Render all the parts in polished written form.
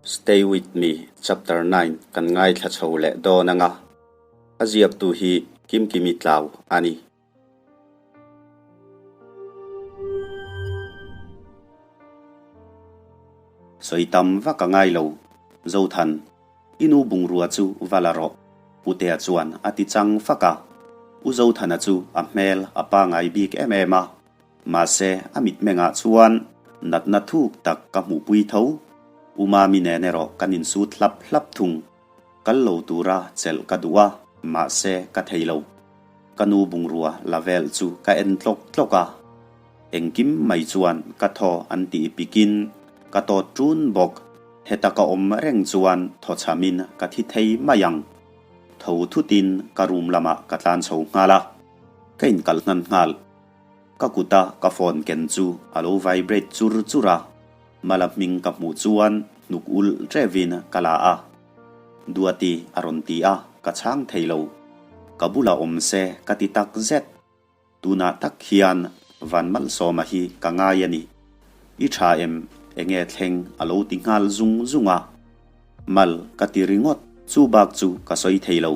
Stay with me chapter 9 kan ngaithla chho leh dawn anga a ziaktu hi Kimkimi Tlau a ni. Sawi tam vak a ngai lo, Zothan, i nu bungrua chu va la rawh, Putea chuan a ti chang fak a. U Zothana chu a hmel a pangai bik em em a, mahse a mitmengah chuan natna thuk tak ka hmuhpui tho. U Mami nen erawh kan insut hlap hlap thung. Kal lo tura chelh ka duh a, mahse ka thei lo. Ka nu bungrua la vel chu ka en tlawk tlawk a. Engkim mai chuan ka thaw an tih pikin ka tawt ṭun bawk. Heta ka awm reng chuan thaw chhamin ka thi thei mai ang. Tho thutin ka room lamah ka tlan chho nghal a, ka inkalh hnan nghal. Ka kuta ka phone ken chu a lo vibrate chur chur a. Mala hming ka hmuh chuan hnuk ulh ṭevin ka la a. Duati a rawn ti a, ka chhang thei lo. Ka bulah awm se ka ti tak zet. Tunah tak hian Van Malsawma hi ka ngai a ni. I ṭha em? Enge thleng a lo ti nghal zung zung a. Mal ka ti ringawt, chu bak chu ka sawi thei lo.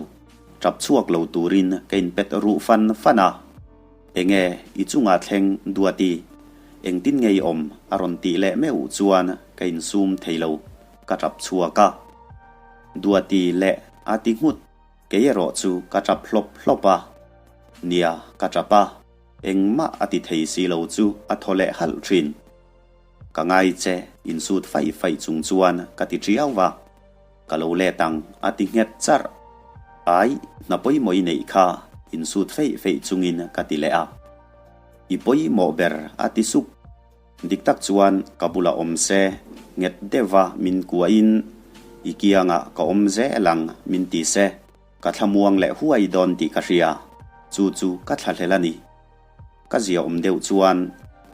Ṭap chhuak lo turin ka inpet ruh fan fan a. Enge i chungah thleng Duati? Engtin nge i awm? a rawn tih leh meuh chuan ka insum thei lo, ka ṭap chhuak a. Duati leh a ti nghut, kei erawh chu ka ṭap hlawp hlawp a. Nia, ka ṭap a, engmah a ti thei si lo chu a thaw leh halh ṭhin. Ka ngai che, insut faih faih chung chuan ka ti ṭiau va. Ka lo let ang, a ti nghet charh. Ai, hna pawimawh i neih kha, insut feih feih chungin ka ti leh a. I pawimawh ber, a ti sup. Dik tak chuan ka bulah awm se, nghet deuha min kuahin i kiangah ka awm zel ang min ti se, ka thlamuang leh huai dawn tih ka hria. Chu chu ka thlahlel a ni. Ka zia awm deuh chuan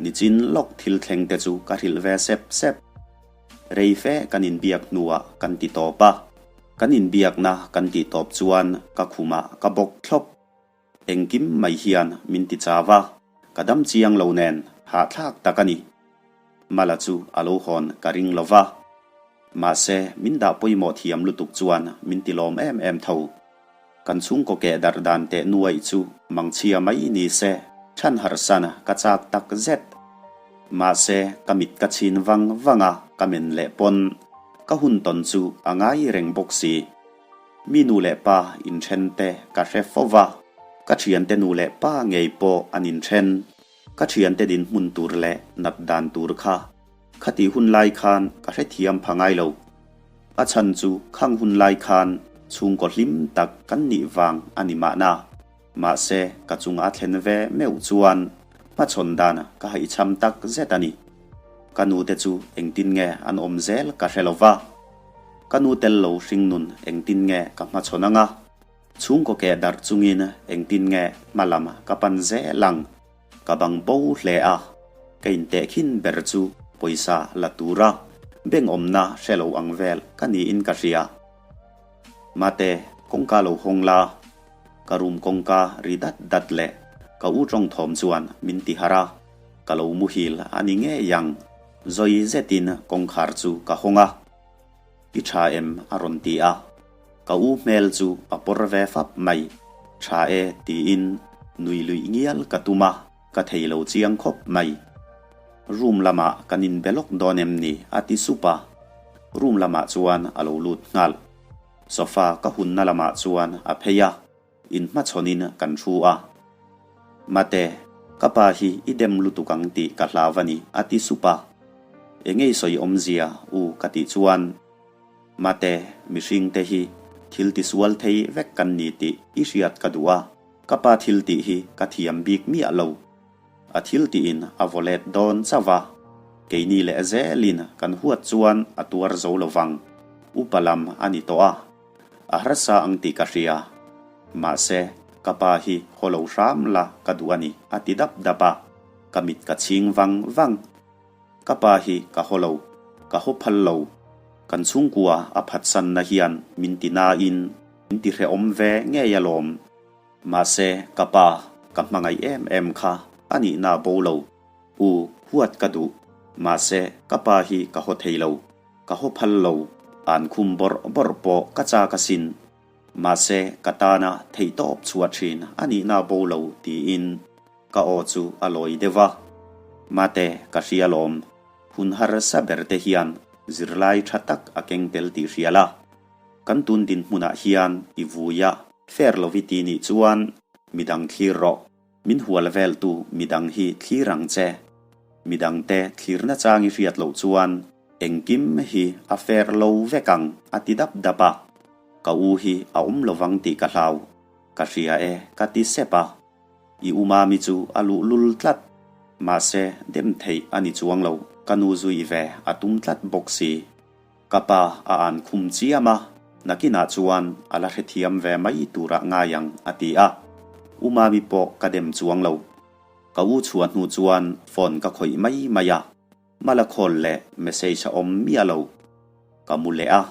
nichin lawk thil thleng te chu ka hrilh ve sep sep. Rei fe kan inbiak hnuah kan ti tawp a, kan inbiakna kan tih tawp chuan ka khumah ka bawk thlawp. Engkim mai hian min ti chau a, ka dam chiang lo nen hahthlak tak a ni. Mala chu a lo hawn ka ring lo va, mahse min dah pawimawh thiam lutuk chuan min ti lawm em em tho. Kan chhungkaw keh darh dan teh nuaih chu mangchhia mai ni se, chhan harhsan ka chak tak zet. Mahse, ka mit ka chhin vang vang a, ka men leh pawn ka hun tawn chu a ngai reng bawk si. Mi nu leh pa inthen te ka hre fo va, ka thiante nu leh pa ngei pawh an inthen. Ka thiante dinhmun tur leh nat dan tur kha Khati hun lai khan ka hrethiam pha ngai lo. A chhan chu khang hun lai khan chhungkaw hlim tak kan nih vang a ni mahna. Mahse, ka chunga thlen ve meuh chuan hmachhawn dan ka haihchham tak zet a ni. Ka nute chu engtin nge an awm zel ka hre lo va. Ka nu tel lo hringnun engtin nge ka hmachhawn anga? Chhungkaw keh darh chungin engtin nge hmalam ka pan zel ang? Ka bang bo hle a, ka intehkhin ber chu pawisa la tura bank awmna hre lo ang vel ka niin ka hria. Mate, kawngka lo hawng la, ka room kawngka ri dat dat leh ka u tawng thawm chuan min ti harh a, ka lo muhil a ni ngei ang. Zawi zetin kawngkhar chu ka hawng a, I tha em? a rawn ti a. Ka u hmel chu a pawr ve fap mai. Tha e tiin nui luih ngial ka tum a, ka thei lo chiang khawp mai. Room lamah kan inbe lawk dawn em ni? a ti sup a. Room lamah chuan a lo lut nghal. Sofa ka hunna lamah chuan a phei a, inhmachhawnin kan thu a. Mate, ka pa hi i dem lutuk ang tih ka hlau a ni, a ti sup a. Engei sawi awmzia u ka tih chuan, Mate, mihring te hi thil tisual thei vek kan ni tih i hriat ka duh a, ka pa thil tih hi ka thiam bik miah lo. A thil tiin a vaw let dawn chauh a, keini leh zelin kan huat chuan a tuar zo lo vang. Upa lam a ni tawh a, a harsa ang tih ka hria. Mahse, ka pa hi haw lo hram la ka duh a ni, a ti dap dap a, ka mit ka chhing vang vang. Ka pa hi ka haw lo, ka haw phal lo. Kan chhungkua a phatsanna hian min ti nain min ti hrehawm ve ngei alawm. Mahse, ka pa ka hmangaih em em kha a nihna bo lo. U, huat ka duh. Mahse, ka pa hi ka haw thei lo, ka haw phal lo. An khum bawrh bawrh pawh ka chak asin. Mahse, ka tana theihtawp chhuah thin a nihna bo lo tiin ka aw chu a lawi deuh a. Mate, ka hria lawm. Hun harsa ber te hian zirlai tha tak a keng tel tih hria la. Kan tun dinhmunah hian i vui a, fair lovi ti nih chuan midang thlir rawh. Min hual veltu midang hi thlir ang che. Midangte thlirna chang i hriat loh chuan engkim hi a fair lo vek ang a ti dap dap a. Ka u hi a awm lovang tih ka hlau. Ka hria e ka ti sep a. I u Mami chu a luhlul tlat. Mahse dem theih a ni chuang lo, ka nu zui ve a tum tlat bawk si. Ka pa a an khum chiam a, nakinah chuan a la hrethiam ve mai turah ngai ang a ti a. U Mami pawh ka dem chuang lo. Ka u chhuah hnu chuan phone ka khawih mai mai a, mala call leh message a awm miah lo. Ka mu leh a,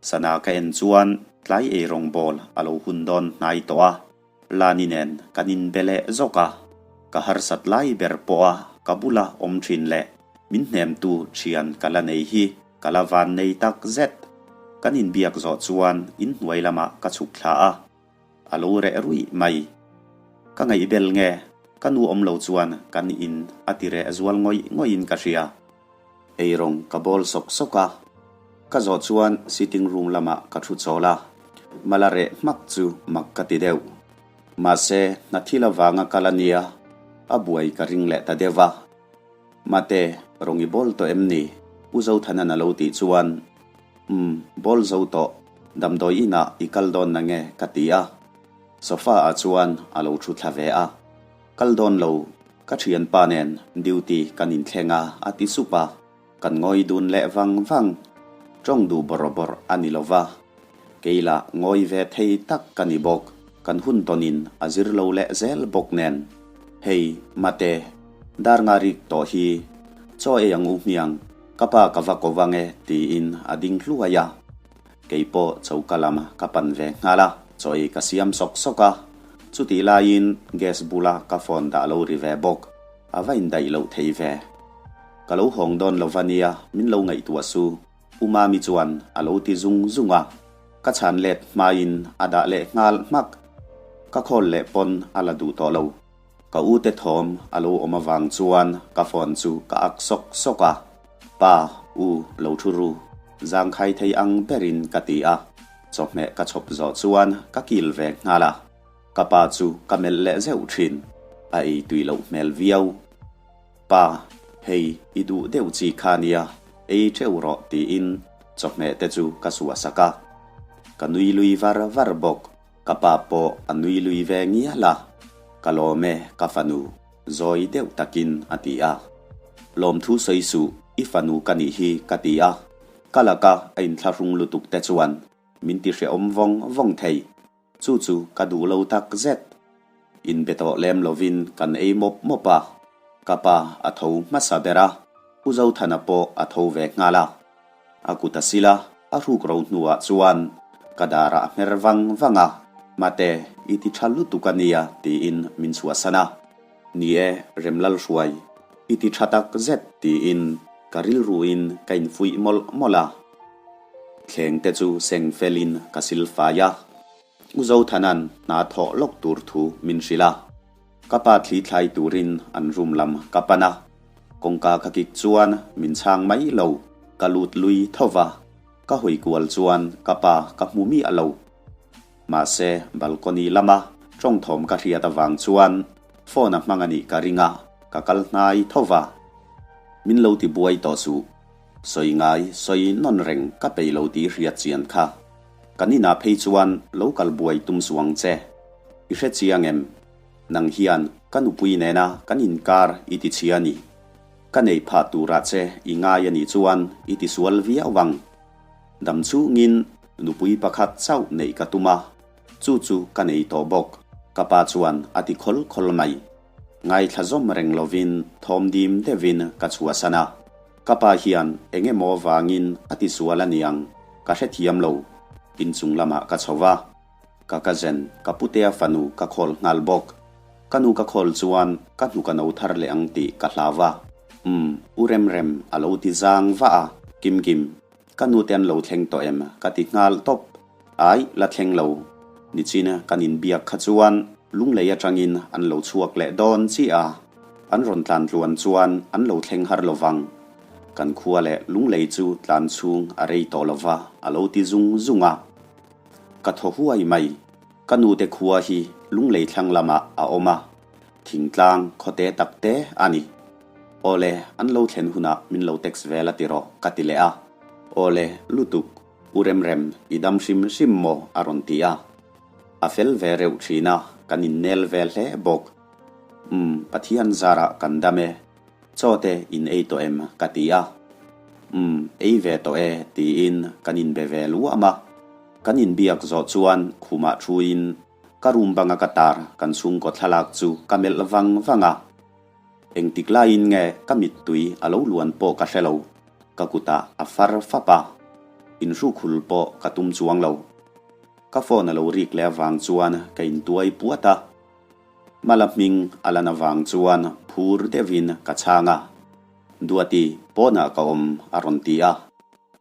sana ka en chuan tlai eirawng bawl a lo hun dawn hnai tawh a, Lani nen kan inbe leh zawk a, ka harsat lai ber pawh a ka bula awm thin leh min hnemtu thian ka la nei hi ka la van nei tak zet. Kan inbiak zawh chuan inhnuai lamah ka chhuk thla a, a lo reh ruih mai. Ka ngaihbel nge ka nu awm lo chuan kan in a ti reh zual ngawih ngawih in ka hria. Eirawng ka bawl sawk sawk a, ka zawh chuan sitting room lamah ka thu chawl a, mala reh hmak chu mak ka ti deuh. Mahse, hna thil avanga kal a nia, a buai ka ring leh ta deuh a. Mate, rawng i bawl tawh em ni? U Zothanan a lo tih chuan, Umm, bawl zo tawh, damdawi inah i kal dawn na nge? ka ti a. Sofa ah chuan a lo thu thla ve a. Kal dawn lo, ka thianpa nen duty kan inthleng a, a ti sup a. Kan ngawi dun leh vang vang. Tawng duh bawrh bawrh a ni lo va. Kei lah ngawi ve thei tak ka ni bawk. Kan hun tawnin a zir lo leh zel bawk nen. Hei, mate, dar nga rik tawh hi chaw ei ang u hmiang, ka pa ka va ko vang e, tiin a ding hluai a. Kei pawh choka lam ka pan ve nghal a, chaw ei ka siam sawk sawk a. Chutih laiin gas bula ka phone dah lo ri ve bawk, a va indaih loh thei ve. Ka lo hawng dawn lo va nia, min lo ngaihtuah su, U Mami chuan a lo ti zung zung a. Ka chhan let hmain a dah leh nghal hmak. Ka khawl leh pawn a la duh tawh lo. Ka u te thawm a lo awm avang chuan ka phone chu ka ak sawk sawk a, Pa, u, lo thu ru, zangkhai thei ang berin ka ti a, chawhmeh ka chhawp zawh chuan ka kil ve nghal a, ka pa chu ka melh leh zeuh thin, a ei tui loh hmel viau. Pa, hei i duh deuh chi kha nia, ei teuh rawh tiin chawhmeh te chu ka suah sak a, ka nui lui var var bawk. Ka pa pawh a nui lui ve ngial a, Ka lawm e, ka fanu, zawi deuh takin a ti a. Lawmthu sawi suh, i fanu ka nih hi ka ti a. Ka laka a inthlahrung lutuk te chuan min ti hrehawm vawng vawng thei. Chu chu ka duh lo tak zet. Inbe tawh lem lovin kan ei mawp mawp a, ka pa a tho hmasa ber a, U Zothana pawh a tho ve nghal a. A kut a sil a, a hruk ro hnuah chuan ka darah a hmer vang vang a, Mate, i ti tha lutuk a nia tiin min chhuahsan a. Ni e, Remlalhruai, i ti tha tak zet tiin ka rilruin ka infuih mawlh mawlh a. Thleng te chu seng felin ka sil fai a. U Zothanan hna thawh lawk tur thu min hrilh a. Ka pa thli thlai turin an room lam ka pan a, kawngka ka kik chuan min chhang mai lo, ka lut lui tho va, ka hawi kual chuan ka pa ka hmu miah lo. Mahse, balcony lama tawng thawm ka hriat avang chuan phone a hmang a nih ka ring a, ka kal hnai tho va. Min lo ti buai tawh suh, sawi ngai sawi nawn reng ka peih lo tih hriat chian kha. Kan inah phei chuan lo kal buai tum suh ang che. I hre chiang em? Nang hian ka nupui nena kan inkar i ti chhia a ni. Ka nei phah turah che i ngai a nih chuan i ti sual viau ang. Dam chungin nupui pakhat chauh neih ka tum a, chu chu ka nei tawh bawk, ka pa chuan a ti khawl khawl mai. Ngaithla zawm reng lovin thawm dim deuhin ka chhuahsan a. Ka pa hian eng emaw vangin a ti sual a niang, ka hrethiam lo. Inchung lamah ka chho va. Ka cousin, ka putea fanu ka call nghal bawk. Ka nu ka call chuan ka hnuk a no thar leh ang tih ka hlau a. Umm, u Remrem a lo ti zang vah a, Kim Kim. Ka nute an lo thleng tawh em? Ka ti nghal tawp. Ai, la thleng lo. Nichin kan inbiak kha chuan Lunglei atangin an lo chhuak leh dawn chiah a, an rawn tlan tluan chuan an lo thleng har lo vang. Kan khua leh Lunglei chu tlan chhung a rei tawh lo va, a lo ti zung zung a. Ka thaw huai mai. Ka nute khua hi Lunglei thlang lamah a awm a, thingtlang khawte tak te a ni. Awle, an lo thlen hunah min lo text vel a ti rawh, ka ti leh a. Awle, lutuk, u Remrem, i dam hrim hrim maw? a rawn ti a. A fel ve reuh thin a, kan innel ve hle bawk. Umm, Pathian zarah kan dam e. Chaw te in ei tawh em? ka ti a. Umm, ei ve tawh e, tiin kan inbe ve luam a. Kan inbiak zawh chuan khumah thuin ka room banga ka tar kan chhungkaw thlalak chu ka melh vang vang a. Engtik laiin nge ka mittui a lo luan pawh ka hre lo, ka kutah a far fap a, inhrukhul pawh ka tum chuang lo. Ka phone a lo rik leh avang chuan ka intuai puat a, Mala hming a lan avang chuan phur deuhin ka chhang a, Duati, pawnah ka awm a rawn ti a,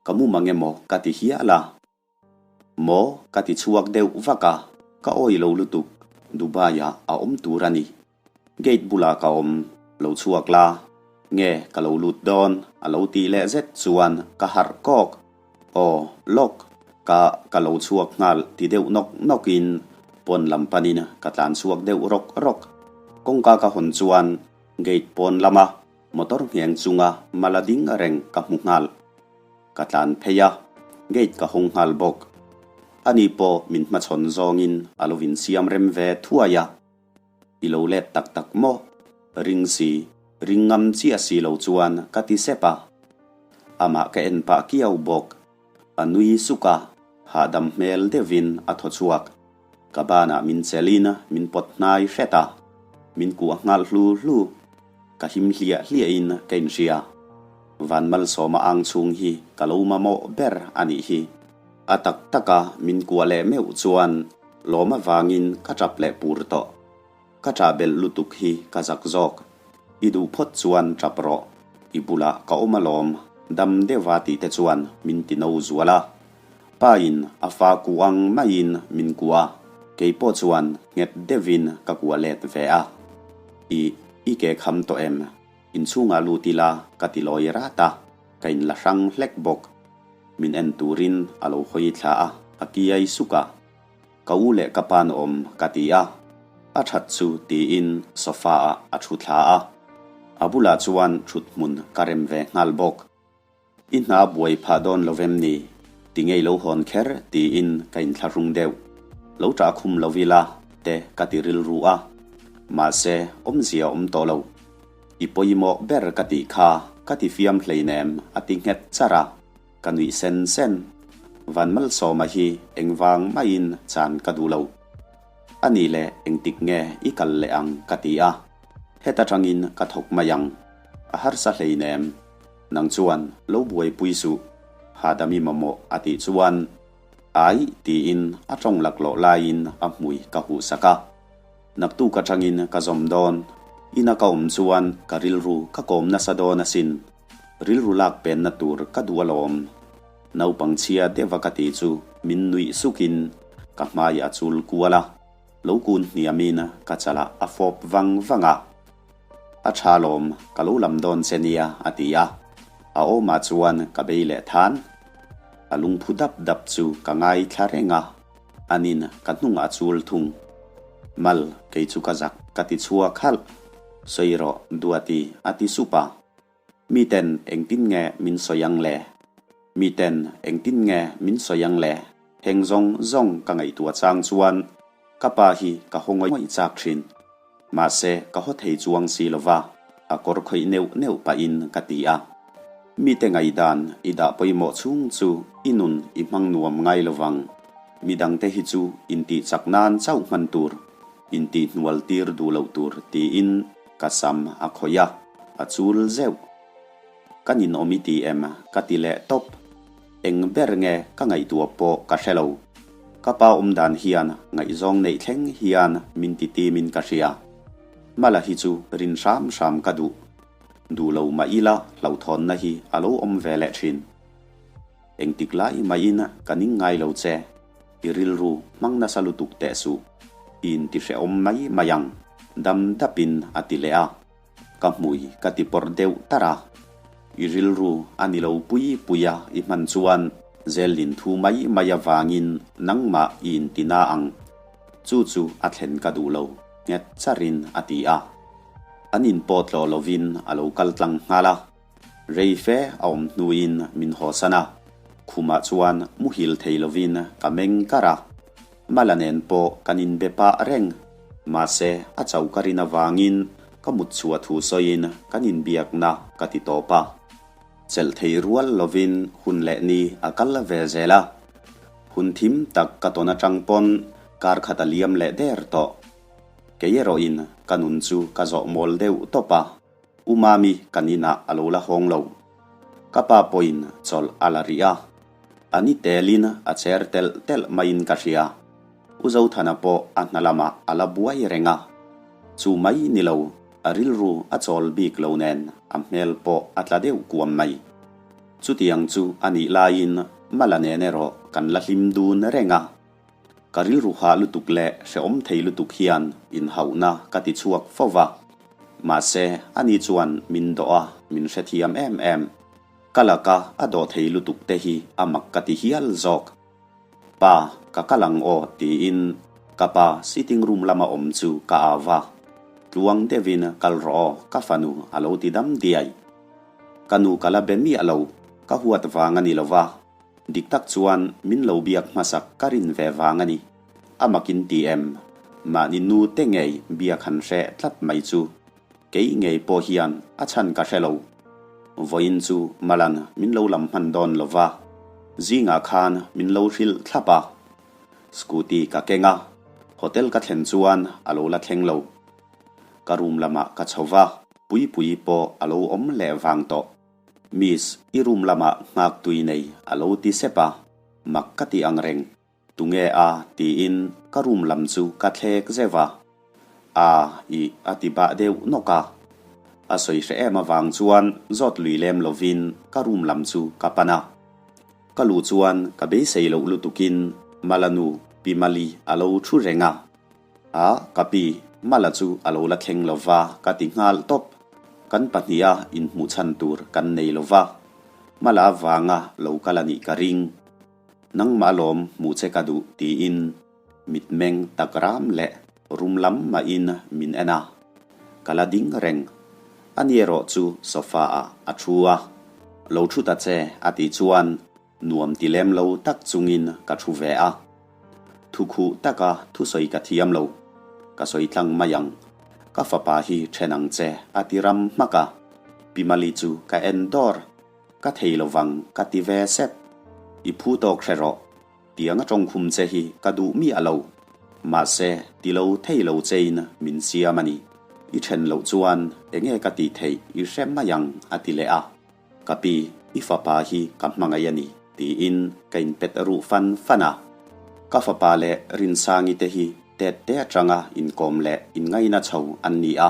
ka mu mang emaw ka ti hial a. Maw? Ka ti chhuak deuh vak a, ka awi lo lutuk, Dubai-ah a awm tur a ni. Gate bulah ka awm, lo chhuak la, nge ka lo lut dawn a lo tih leh zet chuan ka harh kawk. Aw, lawk, ka ka lo chhuak nghal ti deuh nawk nawkin pawn lam panin ka tlan chhuak deuh rawk rawk. Kawngka ka hawn chuan gate pawn lama motor ngheng chunga mala ding reng ka hmu nghal. Ka tlan phei a, gate ka hawng nghal bawk. Ani pawh min hmachhawn zawngin a lo insiam rem ve thuai a. I lo let tak tak maw? Ring si, ring ngam chiah si lo chuan ka ti sep a. Amah ka en pah kiau bawk. A nui suk a, hahdam hmel deuhin a thaw chhuak. Ka banah min chelin min pawt hnai hret a, min kuah nghal hlu hlu. Ka him hliah hliahin ka inhria. Van Malsawma ang chhung hi ka lo mamawh ber a nih hi. A tak taka min kuah leh meuh chuan lawm avangin ka tap leh pur tawh. Ka tah belh lutuk hi ka zak zawk. I duh phawt chuan tap rawh. I bulah ka awm alawm, dam deuha tih te chuan min ti no zual a. Pa in a fa kuh ang maiin min kuah a, kei pawh chuan nghet deuhin ka kuah let ve a. I, i ke kham tawh em? Inchhungah lut ila ka ti lawi rat a, ka inla hrang hlek bawk. Min en turin a lo hawi thla a, a kiai suk a. Ka u leh ka pa'n awm ka ti a, a that chu tiin sofa ah a thu thla a. A bulah chuan thut hmun ka rem ve nghal bawk. I hna buai phah dawn lo vem ni? Ti ngei lo hawn kher tiin ka inthlahrung deuh. Lo ṭah khum lo ila te ka ti rilru a. Mahse, awmzia awm tawh lo. I pawimawh ber ka tih kha ka ti fiam hleinem a ti nghet char a, ka nuih sen sen. Van Malsawma hi engvang maiin chan ka duh lo. A nih leh engtik nge i kal leh ang ka ti a, heta tangin ka thawk mai ang. A harsa hleinem. Nang chuan lo buaipui suh, hahdam i mamawh a tih chuan Ai tiin a tawng laklawh laiin a hmui ka huh sak a. Naktuk atangin ka zawm dawn. Ina ka awm chuan ka rilru ka kawm nasa dawn asin. Rilru lak penna tur ka duh alawm. Naupang chhia deuha ka tih chu min nuih sukin ka hmai a chul kual a, lo kun hniamin ka chalah a fawp vang vang a. A tha lawm, ka lo lam dawn che nia a ti a. A awmah chuan ka bei leh than. A lungphu dap dap chu ka ngaithla reng a. Anin ka hnungah a chul thung. Mal, kei chu ka zak, ka ti chhuak halh. Sawi rawh, Duati, a ti sup a. Miten engtin nge min sawi ang le? Miten engtin nge min sawi ang le? Heng zawng zawng ka ngaihtuah chang chuan ka pa hi ka haw ngawih chak thin. Mahse, ka haw thei chuang si lo va, a kawr khawih neuh neuh pahin ka ti a. Mite ngaihdan i dah pawimawh chhung chu i nun i hmang nuam ngai lo vang. Midangte hi chu intih chak nan chauh hman tur, intih hnual tir duh loh tur tiin ka sam a khawih a, a chul zeuh. Ka ninawm i ti em? ka ti leh tawp. Eng ber nge ka ngaihtuah pawh ka hre lo. Ka pa awm dan hian ngaihzawng neih thleng hian min ti timin ka hria. Mala hi chu rin hram hram ka duh. Duh lo mah ila hlauhthawnna hi a lo awm ve leh thin. Engtik lai maiin ka ning ngai lo che, i rilru hmang nasa lutuk teh suh, i inti hrehawm mai mai ang, dam dapin a ti leh a. Ka hmui ka ti pawrh deuh tarh a, i rilru a ni lo pui pui a i hman chuan Zelin thu mai mai avangin nangmah i inti na ang. Chu chu a thlen ka duh lo, nghet charin a ti a. An inpawh tlawh lovin a lo kal tlang nghal a. Rei fe a awm hnuin min hawsan a, khumah chuan muhil thei lovin ka meng kar a. Mala nen pawh kan inbe pah reng, mahse a chau ka rin avangin ka mut chhuah thu sawiin kan inbiakna ka ti tawp a. Chelh thei rual lovin hun leh ni a kal ve zel a, hun thim tak ka tawn atang pawn kar khat a liam leh der tawh. Kei erawhin ka nun chu ka zawh mawl deuh tawp a. U Mami kan inah a lo la hawng lo. Ka pa pawhin chawlh a la rih a. A ni telin a cher telh telh maiin ka hria. U Zothana pawh a hna lamah a la buai reng a. Chu mai ni lo, a rilru a chawl bik lo nen a hmel pawh a tla deuh kuam mai. Chutiang chu a nih laiin Mala nen erawh kan la hlim dun reng a. Ka rilru hah lutuk leh hrehawm thei lutuk hian inhauhna ka ti chhuak fo va. Mahse, ani chuan min dawh a, min hrethiam em em. Ka laka a dawh thei lutuk te hi a mak ka ti hial zawk. Pa, ka kal ang aw tiin ka pa sitting room lama awm chu ka au va. Tluang deuhin kal rawh aw ka fanu a lo ti dam diai. Ka nu ka la be miah lo, ka huat vang a ni lo va. Dik tak chuan min lo biak hmasak ka rin ve vang a ni. A makin ti em? Mahni nu te ngei biak han hre tlat mai chu. Kei ngei pawh hian a chhan ka hre lo. Vawiin chu Malan min lo lam hman dawn lo va, zingah khan min lo hrilh thlap a. Scooty ka keng a, hotel ka thlen chuan a lo la thleng lo. Ka room lamah ka chho va, Puipuii pawh a lo awm leh vang tawh. Miss, i room lamah nghak tui nei a lo ti sep a, mak ka ti ang reng. Tunge a? tiin ka room lam chu ka thlek zeuh a. A, ih a ti bah deuh nawk a. A sawi hre em avang chuan zawt lui lem lovin ka room lam chu ka pan a. Ka luh chuan ka beisei loh lutukin Mala nu Pi Mali a lo thu reng a. A, ka pi, Mala chu a lo la thleng lo va ka ti nghal tawp. Kan pahniha inhmuh chhan tur kan nei lo va, Mala avanga lo kal a nih ka ring. Nangmah lawm hmuh che ka duh tiin mitmeng tak ram leh rum lam mahin min en a. Ka la ding reng. Ani erawh chu sofa ah a thu a. Lo thu ta che a tih chuan Nuam ti lem lo tak chungin ka thu ve a. Thu khuh taka thusawi ka thiam lo. Ka sawi tlang mai ang. Ka fapa hi then ang che a ti ram hmak a. Pi Mali chu ka en dawr. Ka thei lo vang ka ti ve sep. I phu tawk hre rawh. Tiang a tawngkhum che hi ka duh miah lo. Mahse, ti lo thei lo chein min siam a ni. I then loh chuan enge ka tih theih i hre mai ang a ti leh a. Ka pi, i fapa hi ka hmangaih a ni, tiin ka inpet ruh fan fan a. Ka fapa leh Rinsangi te hi tet te atanga inkawm leh inngaina chho an ni a.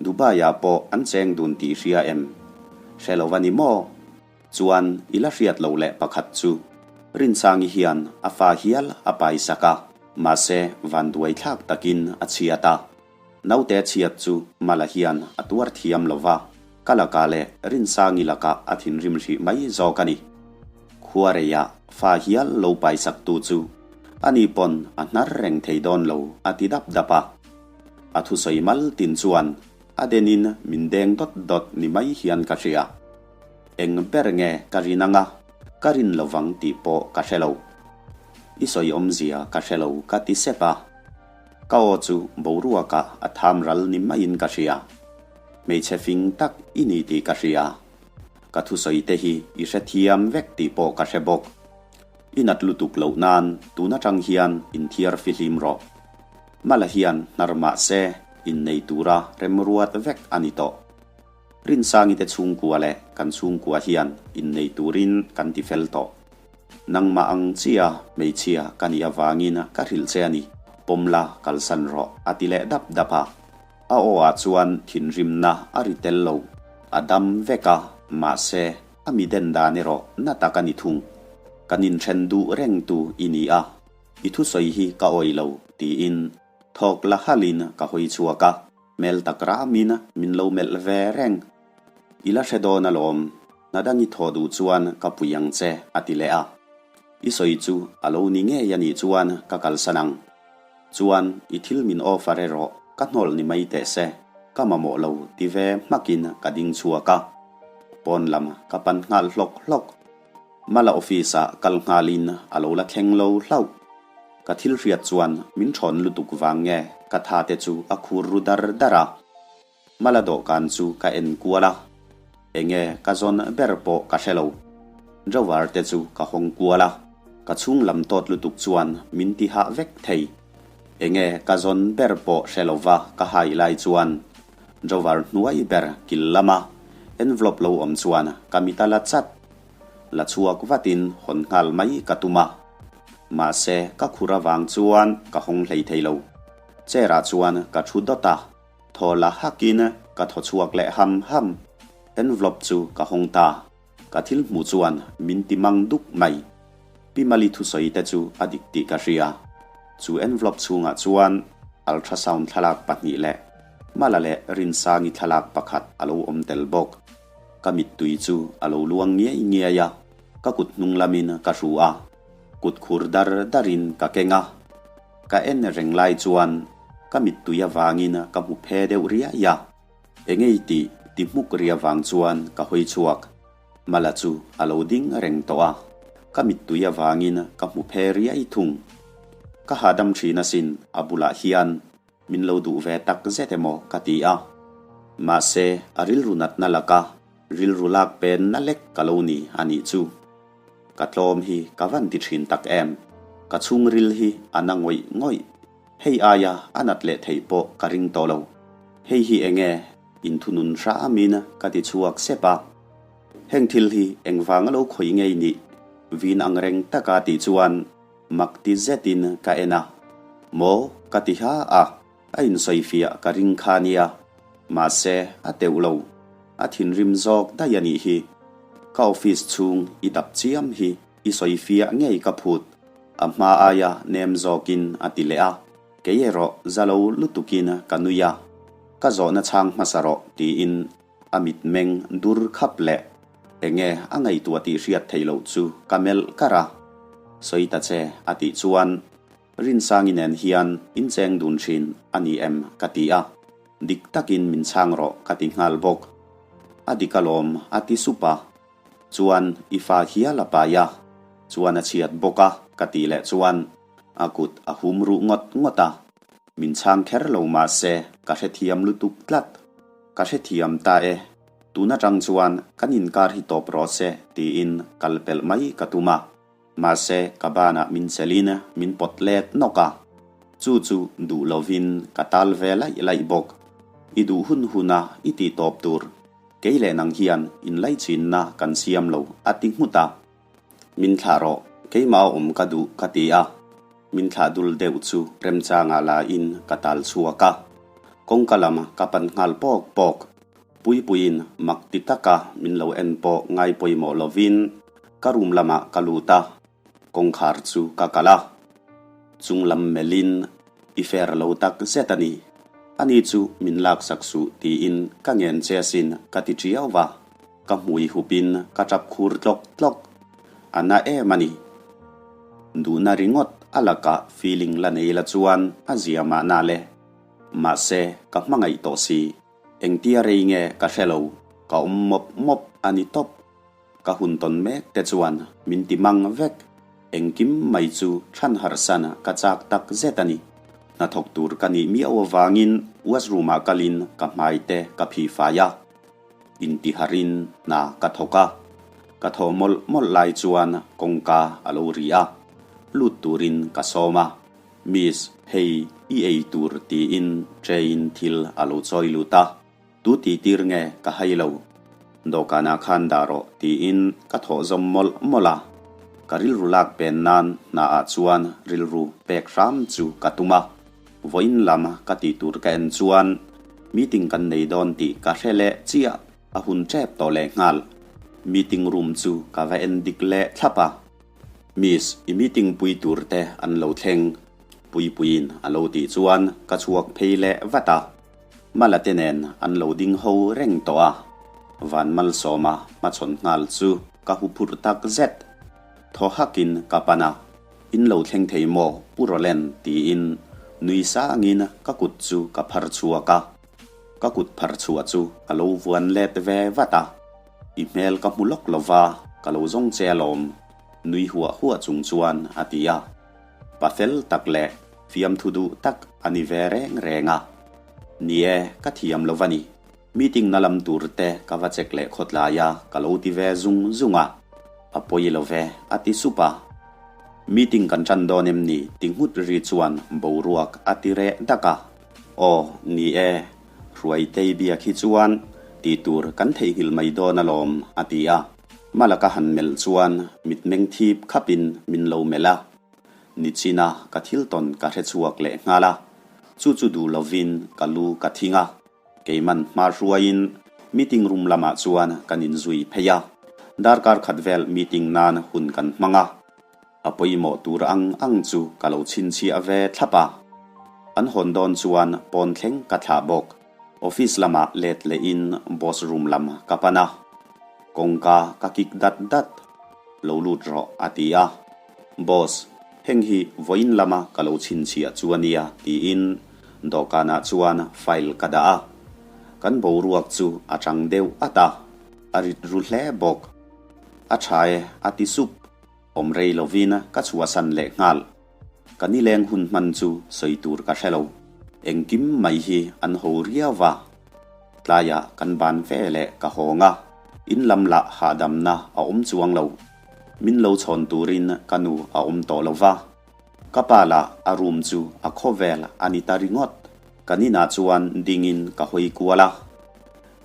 Dubai-ah pawh an cheng dun tih hria em? Hre lo a ni maw? Chuan i la hriat loh leh pakhat chu Rinsangi hian a fa hial a paisak a, mahse vanduai thlak takin a chhiat a. Naute chhiat chu Mala hian a tuar thiam lo va, ka lakah leh Rinsangi lakah a thinrim hrih mai zawk a ni. Khuareiah fa hial lo paisaktu chu ani pawn a hnar reng thei dawn lo a ti dap dap a. A thusawi mal tin chuan a denin min deng dawt dawt ni mai hian ka hria. Eng ber nge ka rin anga ka rin lovang tih pawh ka hre lo. I sawi awmzia ka hre lo ka ti sep a. Ka aw chu boruakah a tham ral ni maiin ka hria. Hmeichhe fing tak i ni tih ka hria. Ka thusawi te hi i hrethiam vek tih pawh ka hre bawk. I nat lutuk loh nan tun atang hian inthiar fihlim rawh. Mala hian hnar mah se innei tura remruat vek a ni tawh. Rinsangi te chhungkua leh kan chhungkua hian innei turin kan ti fel tawh. Nangmah ang chia hmeichhia ka nih avangin ka hrilh che a ni, pawm la kalsan rawh a ti leh dap dap a. A aw ah chuan thinrimna a ri tel lo, a dam vek a, mahse a mi den dan erawh na tak a ni thung. Kan inthen duh reng tu i ni a, i thusawi hi ka awih lo, tiin thawk la halin ka hawi chhuak a, hmel tak ramin min lo melh ve reng. I la hre dawn alawm, hna dang i thawh duh chuan ka pui ang che, a ti leh a. I sawi chu a lo ni ngei a nih chuan ka kalsan ang. Chuan i thil min offer erawh ka hnawl ni mai teh se, ka mamawh lo ti ve hmakin ka ding chhuak a. Pawn lam ka pan nghal hlawk hlawk. Mala office ah kal nghalin a lo la thleng lo hlauh. Ka thil hriat chuan min thawn lutuk vang nge ka tha te chu a khur ru dar dar a. Mala dawhkan chu ka en kual a, enge ka zawn ber pawh ka hre lo. Drawer te chu ka hawng kual a, ka chhung lam tawt lutuk chuan min ti hah vek thei. Enge ka zawn ber pawh hre lova ka hai lai chuan drawer hnuai ber kil lama envelope lo awm chuan ka mit a la chat. La chhuak vatin hawn nghal mai ka tum a, mahse ka khur avang chuan ka hawng hlei thei lo. Chair ah chuan ka thu dawt a. Thaw la hakin ka thaw chhuak leh ham ham. Envelope chu ka hawng ta. Ka thil hmuh chuan min ti mang duk mai. Pi Mali thusawi te chu a dik tih ka hria. Chu envelope chhungah chuan ultrasound thlalak pahnih leh Mala leh Rinsangi thlalak pakhat a lo awm tel bawk. Ka mittui chu a lo luang ngiai ngiai a, ka kut hnung lamin ka hru a, kut khur dar darin ka keng a. Ka en reng lai chuan ka mittui avangin ka hmu phe deuh riai a, engei tih ti hmuk ri avang chuan ka hawi chhuak. Mala chu a lo ding reng tawh a, ka mittui avangin ka hmu phe riai thung. Ka hahdam thin asin a bulah hian min lo duh ve tak zet emaw ka ti a, mahse a rilru natna laka rilru lak penna lek ka lo ni a nih chu. Ka tlawm hi ka van ti thin tak em? Ka chhungril hi a na ngawih ngawih. Hei aia a nat leh theih pawh ka ring tawh lo. Hei hi enge inthunun hramin ka ti chhuak sep a. Heng thil hi engvanga lo khawih ngei nih? Vin ang reng taka tih chuan mak ti zetin ka en a. Maw? Ka ti ha a. A insawifiah ka ring kha nia. Mahse, a teuh lo. A thinrim zawk daih a nih hi. Ka office chhung i dap chiam hi i sawifiah ngei ka phut. A hma aia nem zawkin a ti leh a. Kei erawh za lo lutukin ka nui a. Ka zawhna chhang hmasa rawh tiin a mitmeng dur khap leh enge a ngaihtuah tih hriat theih loh chu ka melh kar a. Sawi ta che a tih chuan Rinsangi nen hian in cheng dun thin a ni em ka ti a, dik takin min chhang rawh ka ti nghal bawk. A dik alawm a ti sup a, chuan i fa hial a pai a, chuan a chhiat bawk a ka tih leh chuan a kut a hum ruh ngawt ngawt a, min chhang kher lo mahse ka hrethiam lutuk tlat. Ka hrethiam ta e, tun atang chuan kan inkar hi tawp rawh se tiin kal pelh mai ka tum a. Mahse, ka banah min chelin min pawt let nawk a, chu chu duh lovin ka tal ve laih laih bawk. I duh hun huna i tih tawp tur, kei leh nang hian inlaichinna kan siam lo, a ti nghut a. Min thlah rawh, keimah a awm ka duh ka ti a. Min thlah dul deuh chu remchangah la in ka tal chhuak a. Kawngka lam ka pan nghal pawk pawk. Puipuiin mak ti taka min lo en pawh ngai pawimawh lovin ka room lamah ka lut a, kawngkhar chu ka kalh a. Chung lam melhin i fair lo tak zet a ni. Ani chu min laksak suh tiin ka ngen che asin ka ti ṭiau va, ka hmui hupin ka ṭap khur tlawk tlawk. A na em a ni. Duhna ringawt a lakah feeling la nei la chuan a zia mahna le. Mahse ka hmangaih tawh si. Engtia rei nge ka hre lo, ka awm mawp mawp a ni tawp. Ka hun tawn mek te chuan min ti mang vek. Engkim mai chu chhan harhsan ka chak tak zet a ni. Hnathawk tur ka nih miau avangin washroom ah kalin ka hmai te ka phih fai a. Intiharin hna ka thawk a. Ka thaw mawlh mawlh lai chuan kawngka a lo ri a. Lut turin ka sawm a. Miss, hei i ei tur tiin tray-in thil a lo chawi lut a, tu tih tir nge ka hai lo. Dawhkanah khan dah rawh tiin ka thawh zawm mawlh mawlh a, ka rilru lak pen nan hnaah chuan rilru pek hram chu ka tum a. Vawiin lam ka tih tur ka en chuan meeting kan nei dawn tih ka hre leh chiah, a hun tep tawh leh nghal. Meeting room chu ka va en dik leh thlap a. Miss, i meeting pui tur te an lo thleng, Puipuiin a lo tih chuan ka chhuak phei leh vat a. Mala te nen an lo ding ho reng tawh a, Van Malsawma hmachhawn nghal chu ka huphurh tak zet. Thaw hakin ka pan a, In lo thleng thei maw Pu Rolen tiin nui sangin ka kut chu ka phar chhuak a. Ka kut phar chhuah chu a lo vuan let ve vat a, I hmel ka hmu lawk lova ka lo zawng che alawm nui huah huah chung chuan a ti a. Pa fel tak leh fiamthu duh tak a ni ve reng reng a. Ni e, ka thiam lo va ni. Meeting na lam tur te ka va check leh khawtlai a, ka lo ti ve zung zung a. A pawi lo ve, a ti sup a. Meeting kan tan dawn em ni? ti nghut ri chuan boruak a ti reh dak a. Aw, ni e, Hruaitei biak hi chuan tih tur kan theihnghilh mai dawn alawm, a ti a. Mala ka han melh chuan mitmeng thip khapin min lo melh a. Nichina ka thil tawn ka hre chhuak leh nghal a, chu chu duh lovin ka lu ka thing a. Keiman hma hruaiin meeting room lamah chuan kan inzui phei a, darkar khat vel meeting nan hun kan hmang a. A pawimawh tur ang ang chu ka lo chhinchhiah ve thlap a. An hawn dawn chuan pawn thleng ka thlah bawk. Office lamah let lehin boss room lam ka pan a. Kawngka ka kik dat dat. Lo lut rawh a ti a. Boss, heng hi vawiin lama ka lo chhinchhiah chu a nia tiin dawhkanah chuan file ka dah a. Kan boruak chu a chang deuh at a, a rit ru hle bawk. A tha e a ti sup. Awm rei lovin ka chhuahsan leh nghal. Ka nileng hun hman chu sawi tur ka hre lo. Engkim mai hi an ho riau va. Tlaiah kan ban ve leh ka hawng a, in lam lah hahdamna a awm chuang lo. Min lo chhawn turin ka nu a awm tawh lo va. Ka pa lah a room chu a khawvel a ni ta ringawt. Kan inah chuan dingin ka hawi kual a.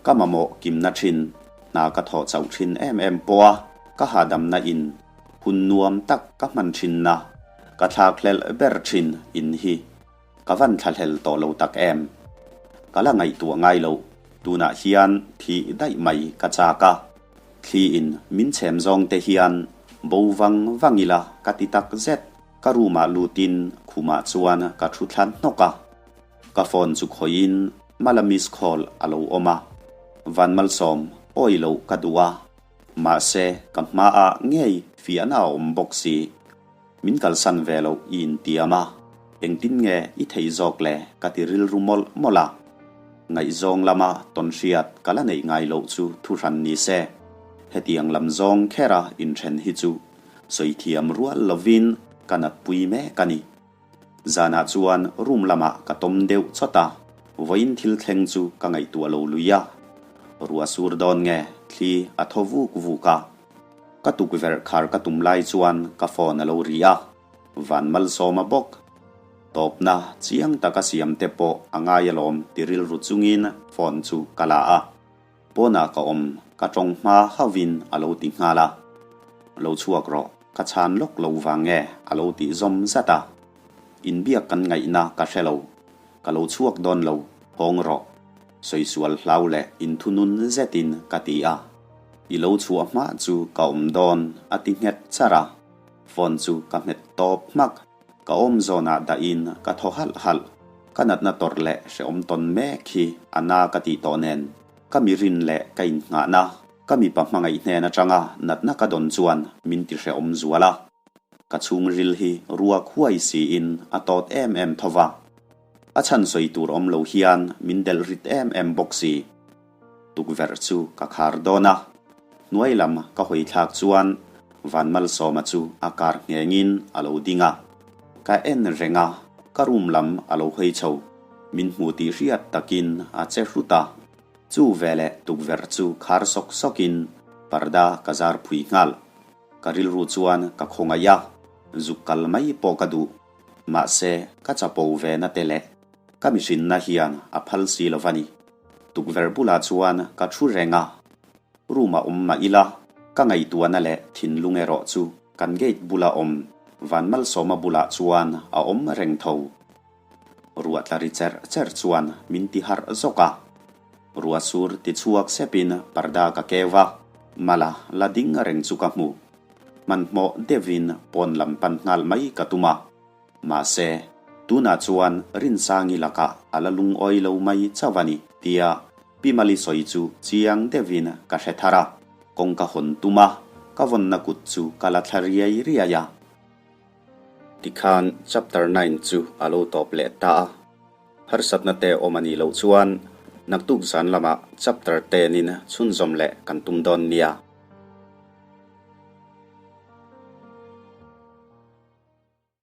Ka mamawh kimna thin, hna ka thawh chauh thin em em pawh a, ka hahdamna in hun nuam tak ka hman thinna, ka thlakhlelh ber thin in hi ka van thlahlel tawh lo tak em. Ka la ngaihtuah ngai loh, tunah hian thih daih mai ka chak a, thli in min chhem zawng te hian bo vang vang ila ka ti tak zet. Ka room ah lutin khumah chuan ka thu thla hnawk a, ka phone chu khawihin Mala miss call a lo awm a, Van Malsawm awi loh ka duh a, mahse ka hmaah ngei fiahna a awm bawk si. Min kalsan ve loh i intiam a, engtin nge i thei zawk le ka ti rilru mawlh mawlh a. Ngaihzawng lama tawnhriat ka la neih ngai loh chu thuhran ni se, hetiang lam zawng khera inthen hi chu sawi thiam rual lovin ka natpui mek a ni. Zanah chuan room lamah ka tawm deuh chawt a, vawiin thil thleng chu ka ngaihtuah lo lui a. Ruah sur dawn nge thli a thaw vuk vuk a. Ka tukverh khar ka tum lai chuan ka phone a lo ri a, Van Malsawma bawk. Tawpna chiang taka siam te pawh a ngai alawm ti rilru chungin phone chu ka la a. Pawnah ka awm, ka tawng hma hauhin a lo ti nghal a. Lo chhuak rawh, ka chhan lawk lo vang nge a lo tih zawm zat a. Inbiak kan ngaihna ka hre lo, ka lo chhuak dawn lo, hawng rawh. Sawisual hlau leh inthunun zetin ka ti a. I lo chhuah hma chu ka awm dawn a ti nghet charh a. Phone chu ka hmet tawp hmak. Ka awm zawnah dahin ka thaw halh halh. Ka natna tawrh leh hrehawm tawn mek hi a na ka tih tawh nen, ka mi rin leh ka innghahna, ka mipa hmangaih hnen atanga natna ka dawn chuan min ti hrehawm zual a. Ka chhungril hi ruak huai siin a tawt em em tho va. A chhan sawi tur awm lo hian min delh rit em em bawk si. Tukverh chu ka khar dawn a, hnuai lam ka hawi thlak chuan Vanmalsawma chu a kar nghengin a lo ding a. Ka en reng a, ka room lam a lo hawi chho. Min hmu tih hriat takin a che hrut a. Chu veleh tukverh chu khar sawk sawkin parda ka zar phui nghal. Ka rilru chuan ka khawngaih a, zuk kal mai pawh ka duh. Mahse, ka chapo ve na te leh ka mihrinna hian a phal si lo va ni. Tukverh bulah chuan ka thu reng a, room a awm mah ila, ka ngaihtuahna leh thinlung erawh chu kan gate bula awm Vanmalsawma bulah chuan a awm reng tho. Ruah tla ri cherh cherh chuan min ti harh zawk a, ruah sur ti chhuak sepin parda ka keu a, mala la ding reng chu ka hmu. Hmanhmawh deuhin pawn lam pan nghal mai ka tum a. Mahse, tunah chuan Rinsangi lakah a la lungawi lo mai chauh a ni, tia Pi Mali sawi chu chiang deuhin ka hre thar a. Kawngka hawn tum a, ka vawnna kut chu ka la thla riai riai a. Tikhan chapter nine chu a lo tawp leh ta a. Harsatna te awm a nih loh chuan naktuk zan lamah chapter ten in chhunzawm leh kan tum dawn nia.